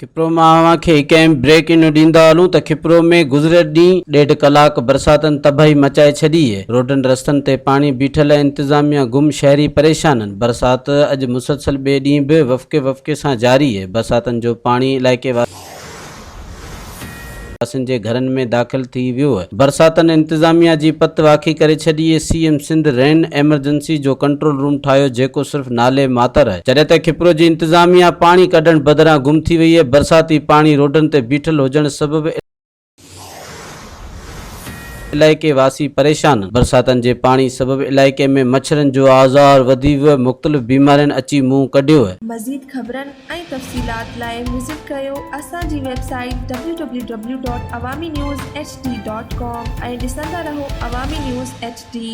کپرو مان اوهان کي هڪ اهم بريڪ ان ڏيندا هلون ته کپرو ۾ گذريل ڏينهن ڏيڍ ڪلاڪ برساتن تباهي مچائي ڇڏي، روڊن رستن تي پاڻي بيٺل ۽ انتظاميا گم، شهري پريشان، برسات اڄ مسلسل ٻئي ڏينهن به وفقي وفقي سان جاري، برساتن جو پاڻي علائقي واسين جي گهرن ۾ داخل ٿي ويو، برساتن انتظاميا جي پت واکي ڪري ڇڏي، C M Sindh rain emergency جو ڪنٽرول روم ٺاهيو جيڪو صرف نالي ماتر، جڏهن ته کپرو جي انتظاميا پاڻي ڪڍڻ بدران گم ٿي وئي، برساتي پاڻي روڊن تي بيٺل هجڻ سبب علائقي واسي پريشان، برساتن جي پاڻي سبب علائقي ۾ مڇرن جو آزار وڌي ويو، مختلف بيمارين اچي منهن ڪڍيو. مزيد خبرن ۽ تفصيلات لاء وزٽ ڪريو اسان جي website W W W dot Awami news H D dot com ۽ ڏسندا رهو عوامي نيوز ايڇ ڊي.